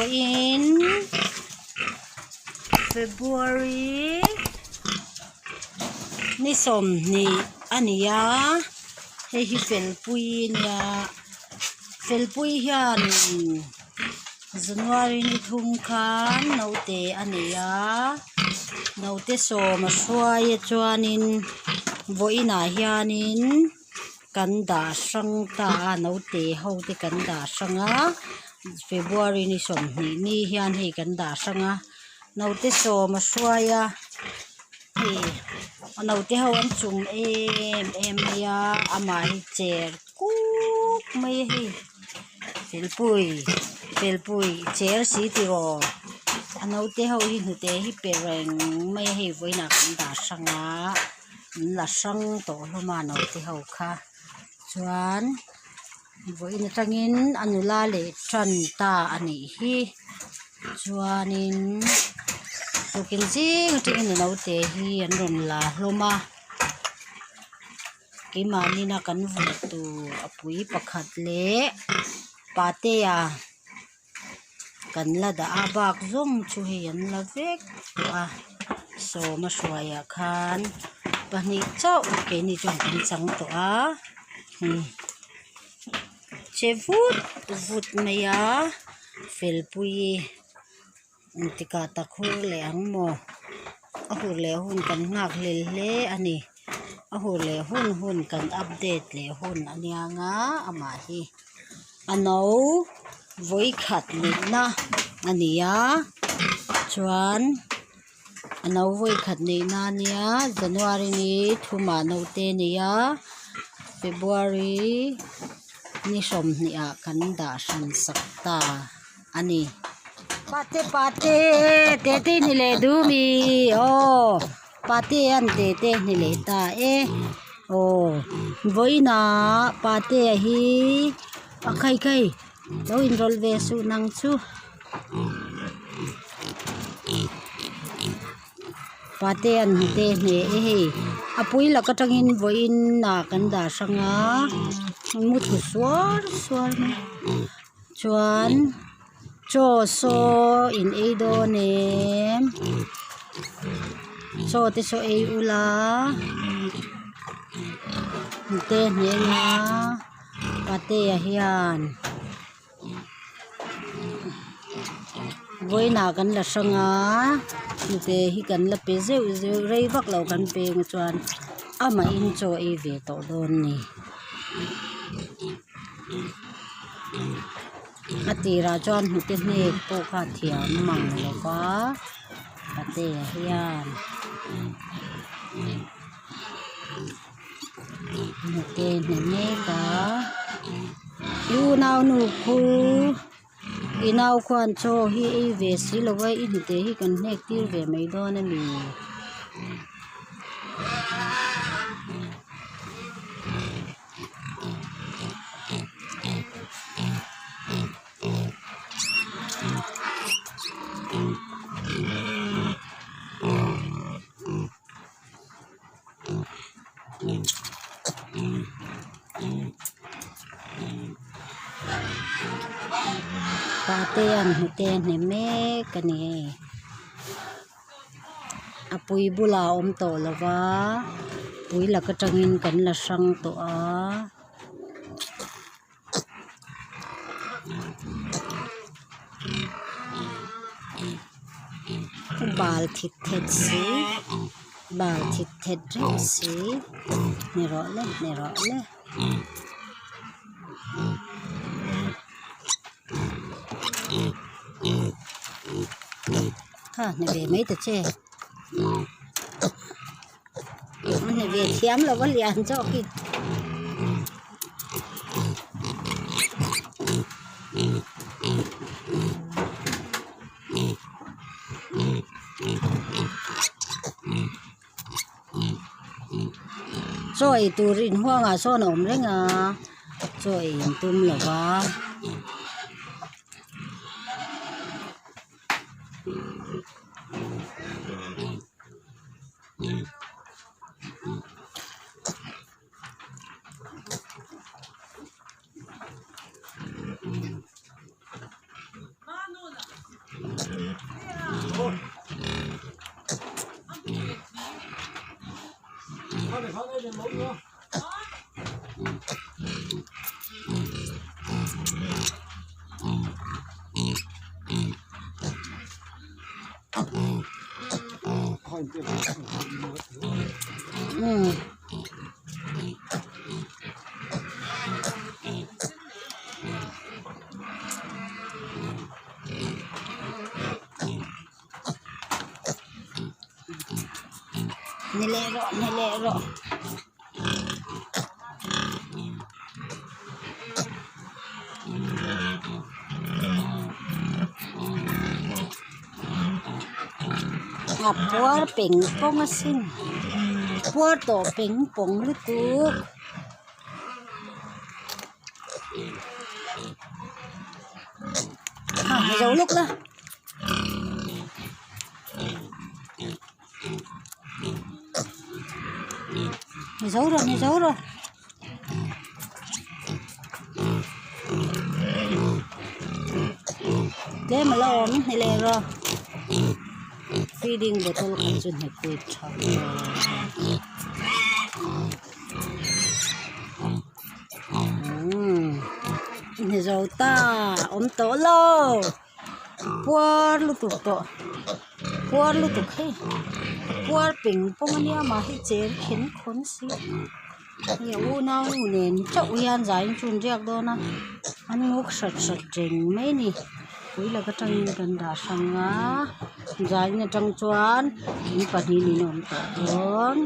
Vawiin February ni 20 a ni a hei hi felpui a nia felpui hian January ni thum khan naute a nei a naute sawm a hruai a chuanin vawiinah hianin. Kan dah hrang ta a naute ho te kan dah hrang a February ni 20 ni hian hei kan dah hrang a naute sawm a hruai a hei a naute ho an chum em em mai a amah hi cher kuk mai a hei felpui felpui cher si tiraw a naute ho hi hnute hi pe reng mai a hei vawiinah kan dah hrang a. An la hrang tawh hlawm a naute ho kha chuan vawiin atangin a nula leh tan ta a nih hi chuanin tukin zing atangin a naute hi an rawn la hlawm a keimahni a kan vulh tur a pui pakhat leh patea kan la dah a bak zawng chu hei an la vek tawh a sawma hruaiah khan pahnih chauh keini chuan kan chang tawh a hei che vut vut mai a felpui engtikah tak hur leh ang maw a hur leh hun kan nghak hlel hle a ni a hur leh hun hun kan update leh hun a nia nga amah hi. A no vawikhat neihna a ni a chuan a no vawikhat neihna a nia January ni thumah naute a nei a February ni 20 ah kan dah hran sak ta a ni. Pate pate tete ni leh duh mi aw pate an tete ni leh ta e aw vawiinah pate hi a khai khai lo inrawlh ve suh nang chu pate an hnute hne e hei a pui lak atangin vawiinah kan dah hrang a mu thlu suar suar mai chuan. Chaw saw in ei dawn em chaw te saw ei ula te hneng a patea hian vawiinah kan la hrang a hnute hi kan la pe zeuh zeuh rei vak lo kan peng chuan amahin chaw ei ve tawh dawn a ni. A tirah chuan hnute hnek pawh kha a thiam mang lo va patea hian hnute hne mek a i unaunu khu i nau khuan chaw hi ei ve si lo va i hnute hi kan hnek tir ve mai dawn a ni. Patea hnute hne mek a ni hei a pui bulah a awm tawh lo va pui lak atangin kan la hrang tawh a. Bal thit thet si bal thit thet reuh si ni rawh le ni rawh le. Kha hne ve mai ta che a hne ve thiam lo a lian zawk hi. Chaw ei tur inhuangah sawn a awm reng a chaw ei an tum lo va. Umm. Ni leh rawh ni leh rawh. A puar peng pawng asin puar tawh peng pawng lutuk. A zo lawk la. Ni zo rawh ni zo rawh. Tlem a la awm ni leh rawh feeding bottle kha chu hnekpui tha umm ni zo ta awm tawh lo puar lutuk tawh puar lutuk hei puar peng pawng ania mahni cher khen khawn si. Hei a unau nu nen chauh hian zaiin chu an riak dawn a an nguk hrat hrat reng mai a ni pui laka atangin kan dah hrang a zaiin atang chuan in pahnihin in awm tawh dawn.